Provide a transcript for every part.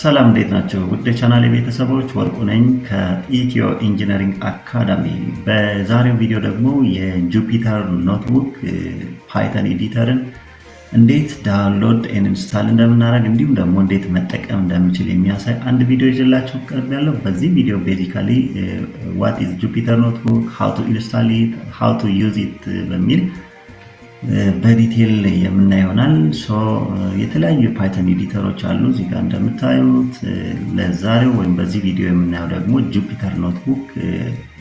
ሰላም፣ እንዴት ናችሁ? ውድ የቻናሌ ቤተሰቦች፣ ወርቁ ነኝ ከ Ethio Engineering Academy። በዛሬው ቪዲዮ ደግሞ የ Jupyter Notebook Python editor ን እንዴት download install እንደምናደርግ እንዲሁም ደግሞ እንዴት መጠቀም እንደምንችል የሚያሳይ አንድ ቪዲዮ ይዤላችሁ ቀርቤያለሁ። በዚህ ቪዲዮ basically what is Jupyter Notebook፣ how to install it፣ how to use it በሚል በ detail የምናይ ይሆናል። የተለያዩ የ Python editor ኦች አሉ እዚህ ጋር እንደምታዩት። ለዛሬው ወይም በዚህ ቪዲዮ የምናየው ደግሞ Jupyter Notebook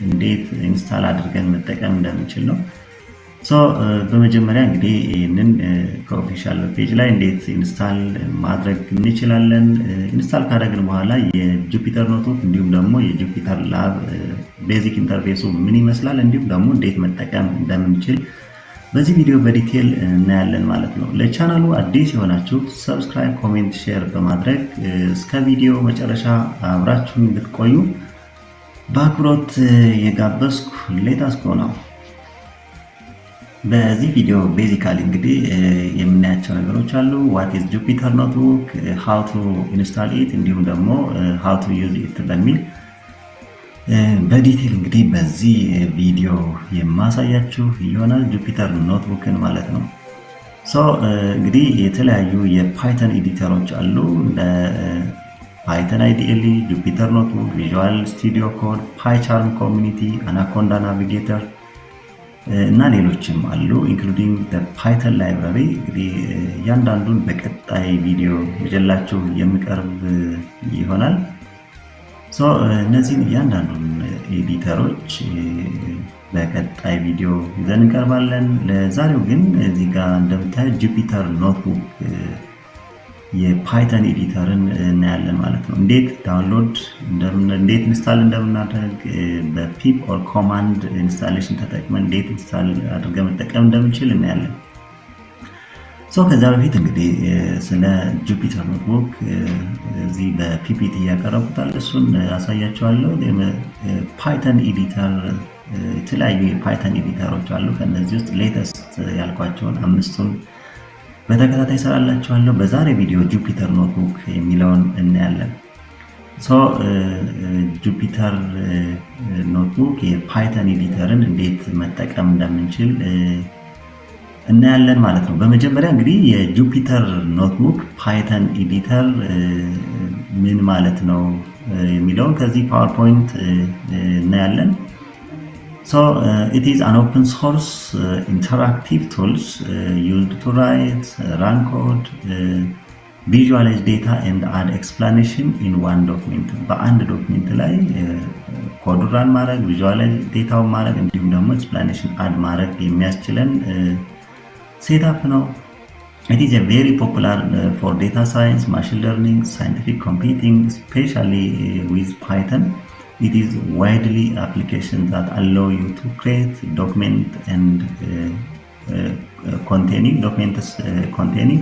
እንዴት install አድርገን መጠቀም እንደምንችል ነው። በመጀመሪያ እንግዲህ ይህንን ከ official page ላይ እንዴት install ማድረግ እንችላለን። Install ካደረግን በኋላ የ Jupyter Notebook እንዲሁም ደግሞ የ Jupyter Lab basic interface ኡ ምን ይመስላል፣ እንዲሁም ደግሞ እንዴት መጠቀም እንደምንችል በዚህ ቪዲዮ በ detail እናያለን ማለት ነው። ለቻናሉ አዲስ የሆናችሁ subscribe፣ comment፣ share በማድረግ እስከ ቪዲዮ መጨረሻ አብራችሁን እንድትቆዩ በአክብሮት እየጋበዝኩ let us go now። በዚህ ቪዲዮ basically እንግዲህ የምናያቸው ነገሮች አሉ። What is Jupyter Notebook፣ how to install it እንዲሁም ደግሞ how to use it በሚል በ detail እንግዲህ በዚህ ቪዲዮ የማሳያችሁ ይሆናል፣ Jupyter Notebook ን ማለት ነው። So እንግዲህ የተለያዩ የ Python editor ኦች አሉ፣ እንደ Python IDLE፣ Jupyter Notebook፣ Visual Studio Code፣ PyCharm Community፣ Anaconda Navigator እና ሌሎችም አሉ፣ including Python library። እንግዲህ እያንዳንዱን በቀጣይ ቪዲዮ ይዤላችሁ የምቀርብ ይሆናል። እነዚህን እያንዳንዱን editor ኦች በቀጣይ ቪዲዮ ይዘን እንቀርባለን። ለዛሬው ግን እዚህ ጋር እንደምታዩት Jupyter Notebook የ Python editor ን እናያለን ማለት ነው። እንዴት download፣ እንዴት install እንደምናደርግ፣ በ pip or command installation ተጠቅመን እንዴት install አድርገን መጠቀም እንደምንችል እናያለን። So ከዛ በፊት እንግዲህ ስለ Jupyter Notebook እዚህ በ PPT እያቀረብኩታል፣ እሱን አሳያችኋለሁ። Python editor፣ የተለያዩ የ Python editor ኦች አሉ። ከእነዚህ ውስጥ latest ያልኳቸውን አምስቱን በተከታታይ እሰራላችኋለሁ። በዛሬ ቪዲዮ Jupyter Notebook የሚለውን እናያለን። So Jupyter Notebook የ Python editor ን እንዴት መጠቀም እንደምንችል እናያለን ማለት ነው። በመጀመሪያ እንግዲህ የ Jupyter Notebook Python editor ምን ማለት ነው የሚለውን ከዚህ PowerPoint እናያለን። So it is an open source interactive tools used to write, run code, visualize data and add explanation in one document። በአንድ document ላይ code ኡ run ማድረግ፣ visualize data ውን ማድረግ እንዲሁም ደግሞ explanation add ማድረግ የሚያስችለን setup ነው። It is a very popular for data science, machine learning, scientific computing, especially with Python. It is widely application that allow you to create document and containing documents containing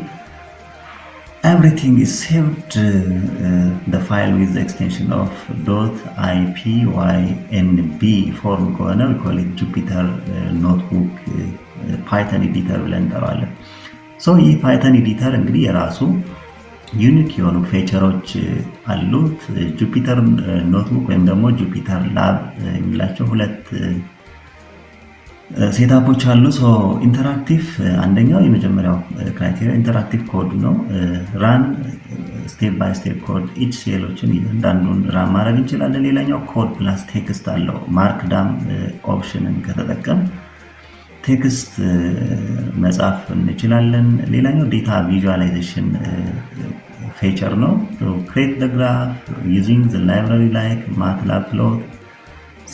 everything is saved the file with the extension of .ipynb form ከሆነ we call it Jupyter Notebook Python editor ብለን እንጠራዋለን። So ይህ Python editor እንግዲህ የራሱ unique የሆኑ feature ኦች አሉት። Jupyter Notebook ወይም ደግሞ Jupyter Lab የሚላቸው ሁለት setup ኦች አሉ። Interactive፣ አንደኛው የመጀመሪያው criteria interactive code ነው። Run step by step code፣ each cell ኦችን እያንዳንዱን run ማድረግ እንችላለን። ሌላኛው code plus text አለው። Markdown option ን ከተጠቀም text መጻፍ እንችላለን። ሌላኛው data visualization feature ነው። Create the graph using the library like matplotlib፣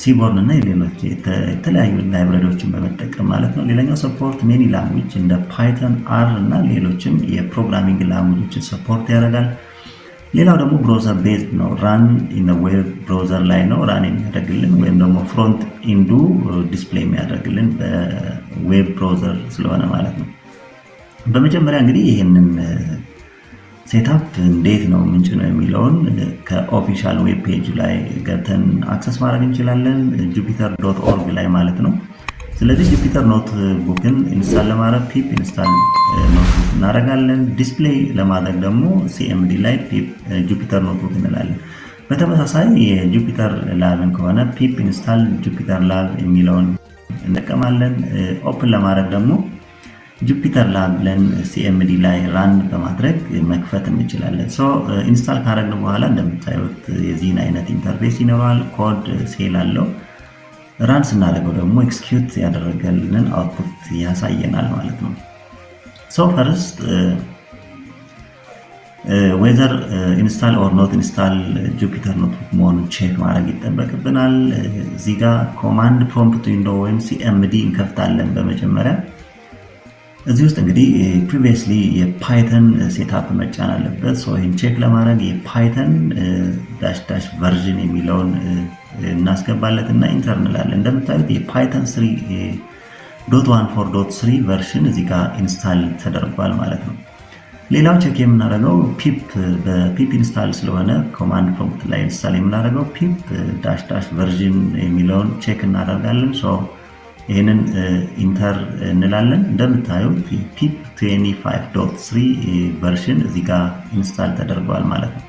Seaborn እና ሌሎች የተለያዩ library ዎችን በመጠቀም ማለት ነው። ሌላኛው support many language፣ እንደ Python፣ R እና ሌሎችም የ programming language ኦችን support ያደርጋል። ሌላው ደግሞ browser based ነው። Run in web browser ላይ ነው run የሚያደርግልን ወይም ደግሞ front end ኡ display የሚያደርግልን በ web browser ስለሆነ ማለት ነው። በመጀመሪያ እንግዲህ ይህንን setup እንዴት ነው ምንጭነው የሚለውን ከ official web page ላይ ገብተን access ማድረግ እንችላለን። jupyter.org ላይ ማለት ነው። ስለዚህ Jupyter Notebook ን install ለማድረግ pip install notebook እናደርጋለን። Display ለማድረግ ደግሞ CMD ላይ pip Jupyter Notebook እንላለን። በተመሳሳይ የ Jupyter Lab ን ከሆነ pip install Jupyter Lab የሚለውን እንጠቀማለን። Open ለማድረግ ደግሞ Jupyter Lab ብለን CMD ላይ run በማድረግ መክፈት እንችላለን። So install ካደረግን በኋላ እንደምታዩት የዚህን አይነት interface ይኖረዋል። Code cell አለው። Run ስናደርገው ደግሞ execute ያደረገልንን output ያሳየናል ማለት ነው። So first, whether install or not install Jupyter Notebook መሆኑን check ማድረግ ይጠበቅብናል። እዚህ ጋር command prompt window ወይም CMD እንከፍታለን በመጀመሪያ። እዚህ ውስጥ እንግዲህ previously የ Python setup መጫን አለበት። So ይህን check ለማድረግ የ Python --version የሚለውን እናስገባለት እና enter እንላለን። እንደምታዩት የ Python 3.14.3 version እዚህ ጋር install ተደርጓል ማለት ነው። ሌላው check የምናደርገው pip በ pip install ስለሆነ command prompt ላይ install የምናደርገው pip --version የሚለውን check እናደርጋለን። So ይህንን enter እንላለን። እንደምታዩት pip 25.3 version እዚህ ጋር install ተደርጓል ማለት ነው።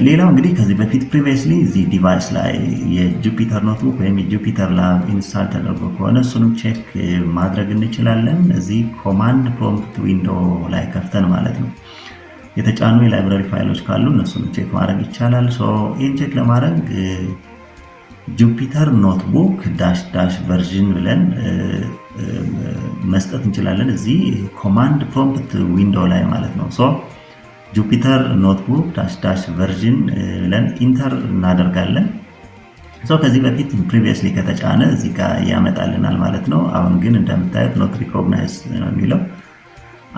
ሌላው እንግዲህ ከዚህ በፊት previously እዚህ device ላይ የ Jupyter Notebook ወይም የ Jupyter Lab install ተደርጎ ከሆነ እሱንም check ማድረግ እንችላለን። እዚህ command prompt window ላይ ከፍተን ማለት ነው። የተጫኑ የ library ፋይሎች ካሉ እነሱንም check ማድረግ ይቻላል። So ይህን check ለማድረግ Jupyter Notebook --version ብለን መስጠት እንችላለን። እዚህ command prompt window ላይ ማለት ነው። So Jupyter Notebook --version ብለን enter እናደርጋለን። So ከዚህ በፊት previously ከተጫነ እዚህ ጋር ያመጣልናል ማለት ነው። አሁን ግን እንደምታዩት not recognize ነው የሚለው፣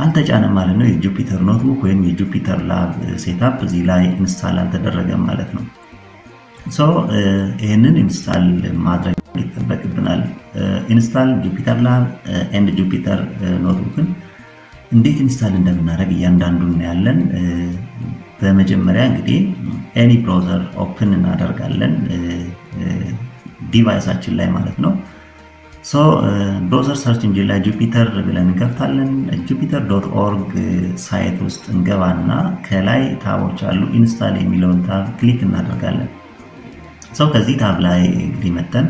አልተጫነም ማለት ነው። የ Jupyter Notebook ወይም የ Jupyter Lab setup እዚህ ላይ install አልተደረገም ማለት ነው። So ይህንን install ማድረግ ይጠበቅብናል። Install Jupyter Lab and Jupyter Notebook ን እንዴት install እንደምናደርግ እያንዳንዱ እናያለን። በመጀመሪያ እንግዲህ any browser open እናደርጋለን device ኣችን ላይ ማለት ነው። So browser search engine ላይ Jupyter ብለን እንከፍታለን። Jupyter.org site ውስጥ እንገባና ከላይ tab ኦች አሉ። Install የሚለውን tab click እናደርጋለን። So ከዚህ tab ላይ እንግዲህ መተን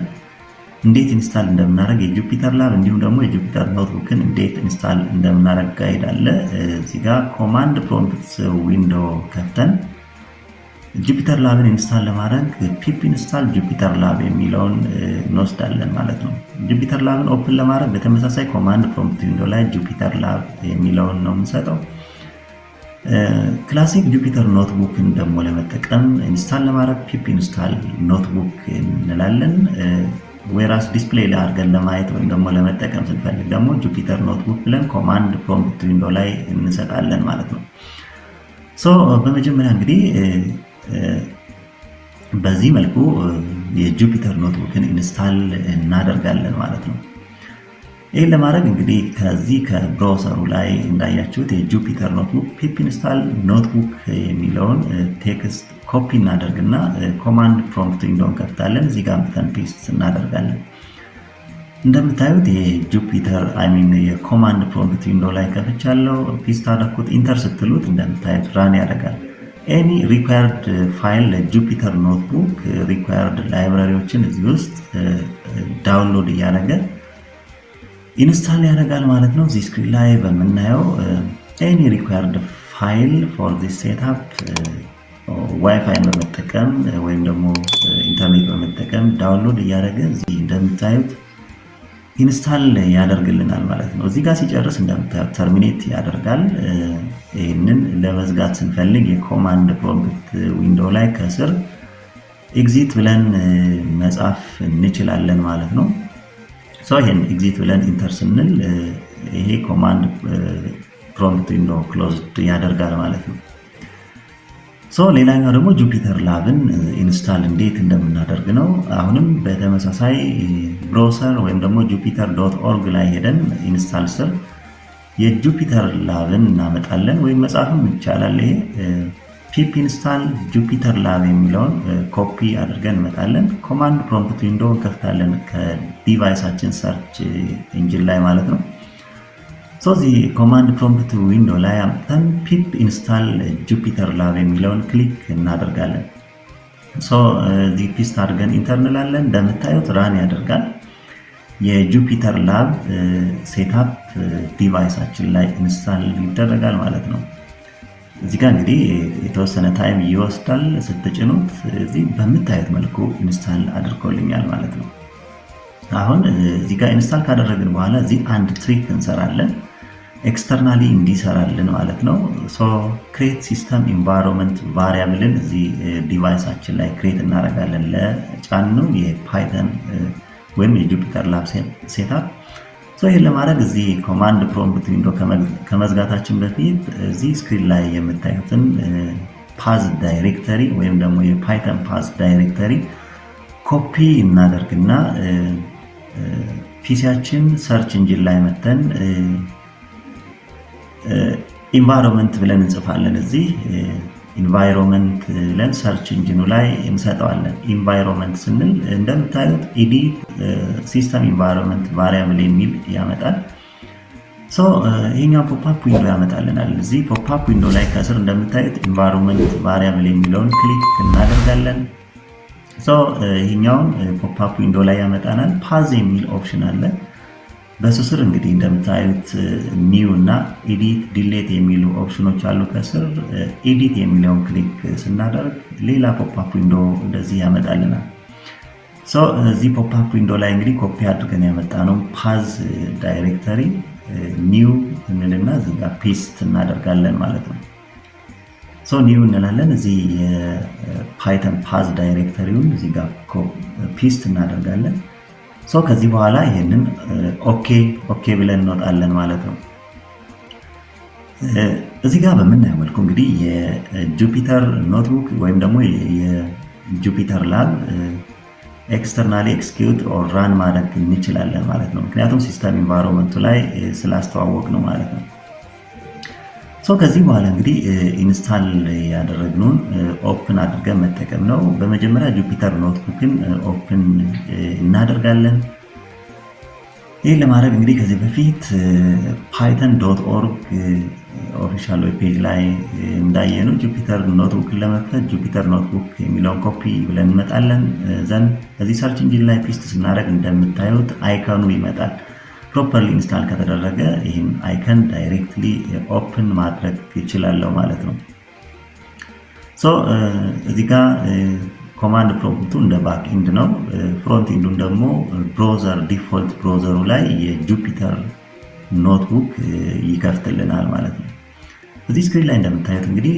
እንዴት install እንደምናደርግ የ Jupyter Lab እንዲሁም ደግሞ የ Jupyter Notebook ን እንዴት install እንደምናደርግ guide አለ። እዚህ ጋር command prompt window ከፍተን Jupyter Lab ን install ለማድረግ pip install Jupyter Lab የሚለውን እንወስዳለን ማለት ነው። Jupyter Lab ን open ለማድረግ በተመሳሳይ command prompt window ላይ Jupyter Lab የሚለውን ነው የምንሰጠው። Classic Jupyter Notebook ን ደግሞ ለመጠቀም install ለማድረግ pip install notebook እንላለን። Whereas display ላይ አድርገን ለማየት ወይም ደግሞ ለመጠቀም ስንፈልግ ደግሞ Jupyter Notebook ብለን command prompt window ላይ እንሰጣለን ማለት ነው። So በመጀመሪያ እንግዲህ በዚህ መልኩ የ Jupyter Notebook ን install እናደርጋለን ማለት ነው። ይህን ለማድረግ እንግዲህ ከዚህ ከ browser ኡ ላይ እንዳያችሁት የ Jupyter Notebook pip install notebook የሚለውን text copy እናደርግና command prompt window እንከፍታለን። እዚህ ጋር አምጥተን paste እናደርጋለን። እንደምታዩት የ Jupyter, I mean, የ command prompt window ላይ ከፍቻለሁ። Paste አደረኩት። Enter ስትሉት እንደምታዩት run ያደርጋል። Any required file ለ Jupyter Notebook required library ዎችን እዚህ ውስጥ download እያደረገ install ያደርጋል ማለት ነው። እዚህ screen ላይ በምናየው any required file for this setup WiFi ን በመጠቀም ወይም ደግሞ ኢንተርኔት በመጠቀም download እያደረገ እዚህ እንደምታዩት install ያደርግልናል ማለት ነው። እዚህ ጋር ሲጨርስ እንደምታዩት terminate ያደርጋል። ይህንን ለመዝጋት ስንፈልግ የ command prompt window ላይ ከስር exit ብለን መጻፍ እንችላለን ማለት ነው። So ይሄን exit ብለን enter ስንል ይሄ command prompt window closed ያደርጋል ማለት ነው። So ሌላኛው ደግሞ Jupyter Lab ን install እንዴት እንደምናደርግ ነው። አሁንም በተመሳሳይ browser ወይም ደግሞ jupyter.org ላይ ሄደን install ስር የ Jupyter Lab ን እናመጣለን ወይም መጻፍም ይቻላል። ይሄ Pip install Jupyter Lab የሚለውን ኮፒ አድርገን እንመጣለን። Command prompt window እንከፍታለን ከ device ኣችን search engine ላይ ማለት ነው። So እዚህ command prompt window ላይ አምጥተን pip install Jupyter Lab የሚለውን click እናደርጋለን። So እዚህ paste አድርገን enter እንላለን። እንደምታዩት run ያደርጋል። የ Jupyter Lab setup device ኣችን ላይ install ይደረጋል ማለት ነው። እዚህ ጋር እንግዲህ የተወሰነ time ይወስዳል ስትጭኑት። እዚህ በምታዩት መልኩ install አድርጎልኛል ማለት ነው። አሁን እዚህ ጋር install ካደረግን በኋላ እዚህ አንድ trick እንሰራለን፣ externally እንዲሰራልን ማለት ነው። So create system environment variable ን እዚህ device ኣችን ላይ create እናደርጋለን ለጫንነው የ Python ወይም የ Jupyter Lab setup። So ይህን ለማድረግ እዚህ command prompt window ከመዝጋታችን በፊት እዚህ screen ላይ የምታዩትን path directory ወይም ደግሞ የ Python path directory copy እናደርግና PC ያችን search engine ላይ መተን environment ብለን እንጽፋለን። እዚህ environment ብለን search engine ኑ ላይ እንሰጠዋለን። Environment ስንል እንደምታዩት edit system environment variable የሚል ያመጣል። So ይሄኛው popup window ያመጣልናል። እዚህ popup window ላይ ከስር እንደምታዩት environment variable የሚለውን click እናደርጋለን። So ይሄኛውን popup window ላይ ያመጣናል። Path የሚል option አለ። በሱ ስር እንግዲህ እንደምታዩት new እና edit፣ delete የሚሉ option ኖች አሉ። ከስር edit የሚለውን click ስናደርግ ሌላ popup window እንደዚህ ያመጣልናል። So እዚህ popup window ላይ እንግዲህ ኮፒ አድርገን ያመጣነው path directory new እንልና እዚህ ጋር paste እናደርጋለን ማለት ነው። So new እንላለን። እዚህ የ Python path directory ውን እዚህ ጋር paste እናደርጋለን። So ከዚህ በኋላ ይሄንን okay ብለን እንወጣለን ማለት ነው። እዚህ ጋር በምናየው መልኩ እንግዲህ የ Jupyter Notebook ወይም ደግሞ የ Jupyter Lab externally execute or run ማድረግ እንችላለን ማለት ነው። ምክንያቱም system environment ኡ ላይ ስላስተዋወቅነው ማለት ነው። So ከዚህ በኋላ እንግዲህ install ያደረግነውን open አድርገን መጠቀም ነው። በመጀመሪያ Jupyter Notebook ን open እናደርጋለን። ይህን ለማድረግ እንግዲህ ከዚህ በፊት python.org official web page ላይ እንዳየነው Jupyter Notebook ን ለመክፈት Jupyter Notebook የሚለውን ኮፒ ብለን እንመጣለን። Then እዚህ search engine ላይ paste ስናደርግ እንደምታዩት icon ኑ ይመጣል። Properly install ከተደረገ ይህን icon directly open ማድረግ ይችላለሁ ማለት ነው። So እዚህ ጋር command prompt ኡ እንደ back end ነው። Front end ኡን ደግሞ browser default browser ኡ ላይ የ Jupyter Notebook ይከፍትልናል ማለት ነው። እዚህ screen ላይ እንደምታዩት እንግዲህ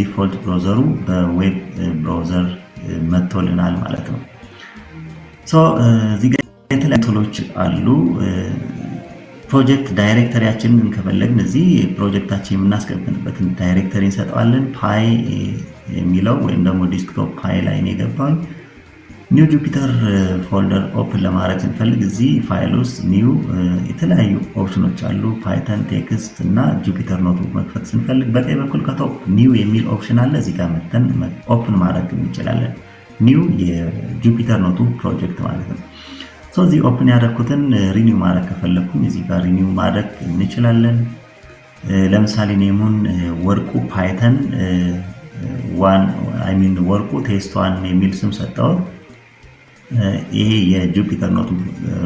default browser ኡ በ web browser መጥቶልናል ማለት ነው። So እዚህ ጋር የተለያዩ tool ኦች አሉ። Project directory ያችንን ከፈለግን እዚህ ፕሮጀክታችን የምናስቀምጥበትን directory እንሰጠዋለን። Py የሚለው ወይም ደግሞ desktop py ላይ ነው የገባኝ። New Jupyter folder open ለማድረግ ስንፈልግ እዚህ ፋይል ውስጥ new የተለያዩ option ኖች አሉ። Python፣ text እና Jupyter Notebook መክፈት ስንፈልግ በቀኝ በኩል ከ top new የሚል option አለ። እዚህ ጋር መተን open ማድረግ እንችላለን። New የ Jupyter Notebook project ማለት ነው። So እዚህ open ያደረኩትን renew ማድረግ ከፈለግኩኝ እዚህ ጋር renew ማድረግ እንችላለን። ለምሳሌ name ኡን ወርቁ Python one፣ I mean ወርቁ test one የሚል ስም ሰጠሁት። ይሄ የ Jupyter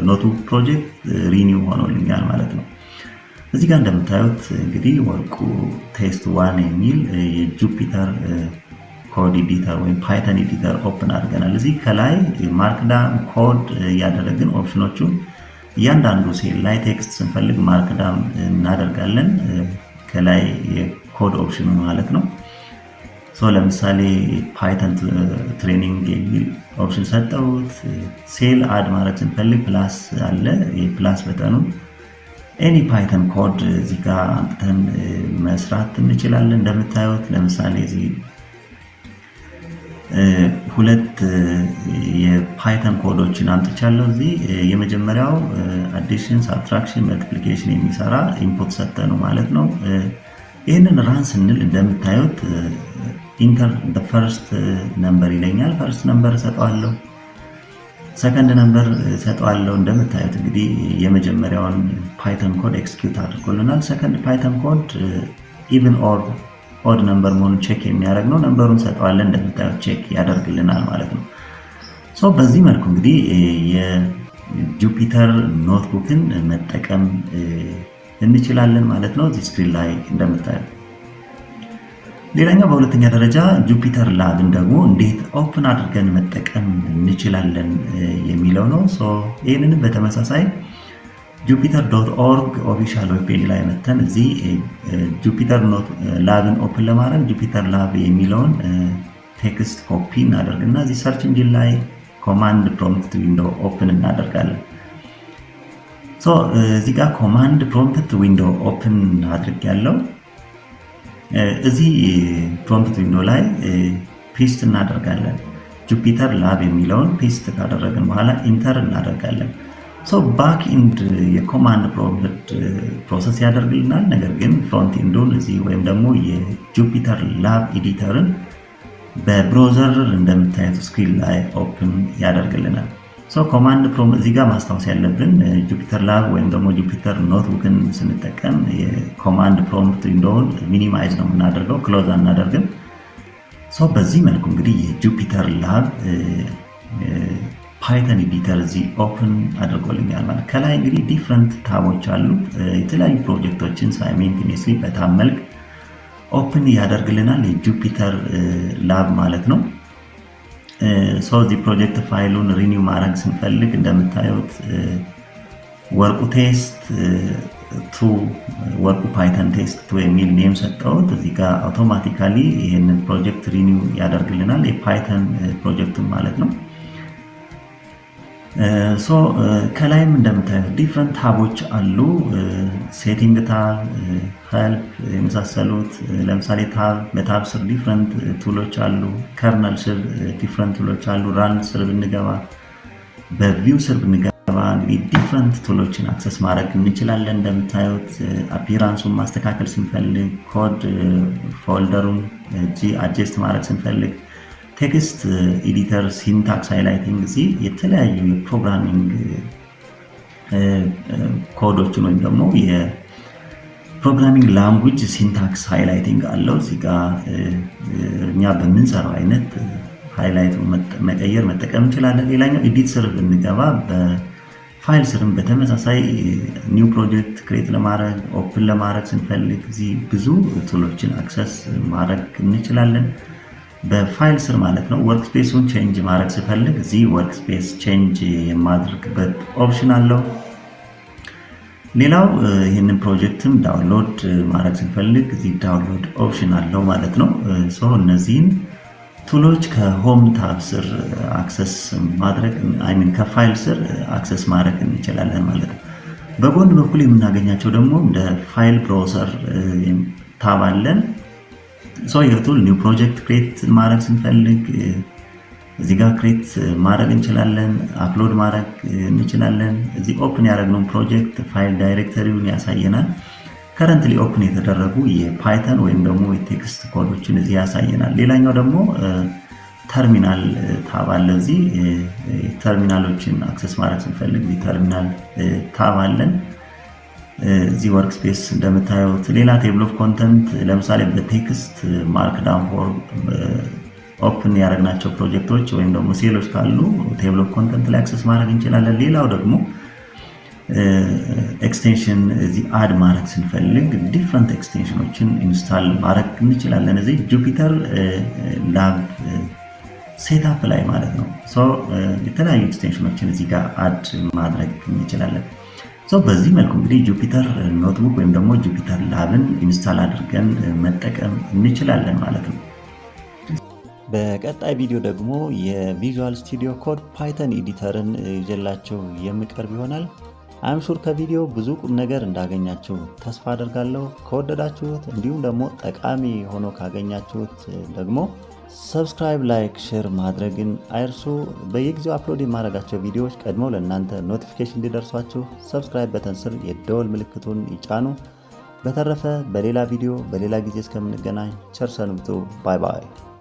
Notebook project renew ሆኖልኛል ማለት ነው። እዚህ ጋር እንደምታዩት እንግዲህ ወርቁ test one የሚል የ Jupyter code editor ወይም Python editor open አድርገናል። እዚህ ከላይ markdown code እያደረግን option ኖቹን እያንዳንዱ ሴል ላይ text ስንፈልግ markdown እናደርጋለን። ከላይ የ code option ኑ ማለት ነው። So ለምሳሌ Python training የሚል option ሰጠሁት። Cell add ማድረግ ስንፈልግ plus አለ። የ plus button ኑ any Python code እዚህ ጋር አምጥተን መስራት እንችላለን። እንደምታዩት ለምሳሌ እዚህ ሁለት የ Python code ኦችን አምጥቻለሁ። እዚህ የመጀመሪያው addition፣ subtraction፣ multiplication የሚሰራ input ሰጠነው ማለት ነው። ይህንን run ስንል እንደምታዩት Enter first number ይለኛል። First number እሰጠዋለሁ። Second number እሰጠዋለሁ። እንደምታዩት እንግዲህ የመጀመሪያውን Python code execute አድርጎልናል። Second Python code even or odd number መሆኑን check የሚያደርግ ነው። Number ኡን ሰጠዋለን። እንደምታዩት check ያደርግልናል ማለት ነው። So በዚህ መልኩ እንግዲህ የ Jupyter Notebook ን መጠቀም እንችላለን ማለት ነው፣ እዚህ screen ላይ እንደምታዩት። ሌላኛው በሁለተኛ ደረጃ Jupyter Lab ን ደግሞ እንዴት open አድርገን መጠቀም እንችላለን የሚለው ነው። ይህንንም በተመሳሳይ jupyter.org official web page ላይ መተን እዚህ Jupyter Lab ን open ለማድረግ Jupyter Lab የሚለውን text copy እናደርግና እዚህ search engine ላይ command prompt window open እናደርጋለን። እዚህ ጋር command prompt window open አድርጌያለሁ። እዚህ prompt window ላይ paste እናደርጋለን። Jupyter Lab የሚለውን paste ካደረግን በኋላ enter እናደርጋለን። So back end የ command prompt process ያደርግልናል። ነገር ግን front end ኡን እዚህ ወይም ደግሞ የ Jupyter Lab editor ን በ browser እንደምታዩት screen ላይ open ያደርግልናል። So command prompt እዚህ ጋር ማስታወስ ያለብን Jupyter Lab ወይም ደግሞ Jupyter Notebook ን ስንጠቀም የ command prompt window ውን minimize ነው የምናደርገው፣ close አናደርግም። So በዚህ መልኩ እንግዲህ የ Jupyter Lab Python editor እዚህ open አድርጎልኛል ማለት። ከላይ እንግዲህ different tab ኦች አሉ። የተለያዩ ፕሮጀክቶችን simultaneously በ tab መልክ open ያደርግልናል የ Jupyter Lab ማለት ነው። So እዚህ project file ኡን renew ማድረግ ስንፈልግ እንደምታዩት ወርቁ test two፣ ወርቁ Python test two የሚል name ሰጠሁት። እዚህ ጋር automatically ይህንን project renew ያደርግልናል፣ የ Python ፕሮጀክቱን ማለት ነው። So ከላይም እንደምታዩት different tab ኦች አሉ። Setting tab፣ help የመሳሰሉት። ለምሳሌ tab በ tab ስር different tool ኦች አሉ። Kernel ስር different tool ኦች አሉ። Run ስር ብንገባ፣ በ view ስር ብንገባ እንግዲህ different tool ኦችን access ማድረግ እንችላለን። እንደምታዩት appearance ኡን ማስተካከል ስንፈልግ፣ code folder ኡን adjust ማድረግ ስንፈልግ፣ text editor፣ syntax highlighting፣ እዚህ የተለያዩ የ programming code ኦችን ወይም ደግሞ የ programming language syntax highlighting አለው። እዚህ ጋ እኛ በምንሰራው አይነት highlight መቀየር መጠቀም እንችላለን። ሌላኛው edit ስር ብንገባ በፋይል ስርም በተመሳሳይ new project create ለማድረግ፣ open ለማድረግ ስንፈልግ እዚህ ብዙ tool ኦችን access ማድረግ እንችላለን። በፋይል ስር ማለት ነው። Workspace ኡን change ማድረግ ስፈልግ እዚህ workspace change የማድረግበት option አለው። ሌላው ይህንን ፕሮጀክትም download ማድረግ ስንፈልግ እዚህ download option አለው ማለት ነው። So እነዚህን tool ኦች ከ home tab ስር access ማድረግ፣ I mean ከ file ስር access ማድረግ እንችላለን ማለት ነው። በጎን በኩል የምናገኛቸው ደግሞ እንደ file browser tab አለን። So ይህ tool new project create ማድረግ ስንፈልግ እዚህ ጋር create ማድረግ እንችላለን፣ upload ማድረግ እንችላለን። እዚህ open ያደረግነውን project file directory ውን ያሳየናል። Currently open የተደረጉ የ Python ወይም ደግሞ የ text code ኦችን እዚህ ያሳየናል። ሌላኛው ደግሞ terminal tab አለ። እዚህ terminal ኦችን access ማድረግ ስንፈልግ terminal tab አለን። እዚህ workspace እንደምታዩት ሌላ table of content፣ ለምሳሌ በ text markdown form open ያደረግናቸው ፕሮጀክቶች ወይም ደግሞ ሴሎች ካሉ table of content ላይ access ማድረግ እንችላለን። ሌላው ደግሞ extension እዚህ add ማድረግ ስንፈልግ different extension ኦችን install ማድረግ እንችላለን። እዚህ Jupyter Lab setup ላይ ማለት ነው። የተለያዩ extension ኦችን እዚህ ጋር add ማድረግ እንችላለን። በዚህ መልኩ እንግዲህ Jupyter Notebook ወይም ደግሞ Jupyter Lab ን install አድርገን መጠቀም እንችላለን ማለት ነው። በቀጣይ ቪዲዮ ደግሞ የ Visual Studio Code Python editor ን ይዤላችሁ የምቀርብ ይሆናል። I'm sure ከቪዲዮ ብዙ ቁም ነገር እንዳገኛችሁ ተስፋ አደርጋለሁ። ከወደዳችሁት እንዲሁም ደግሞ ጠቃሚ ሆኖ ካገኛችሁት ደግሞ subscribe፣ like፣ share ማድረግን አይርሱ። በየጊዜው upload የማደርጋቸው ቪዲዮዎች ቀድመው ለእናንተ notification እንዲደርሷችሁ subscribe button ስር የደወል ምልክቱን ይጫኑ። በተረፈ በሌላ ቪዲዮ በሌላ ጊዜ እስከምንገናኝ ቸር ሰንብቱ። Bye bye።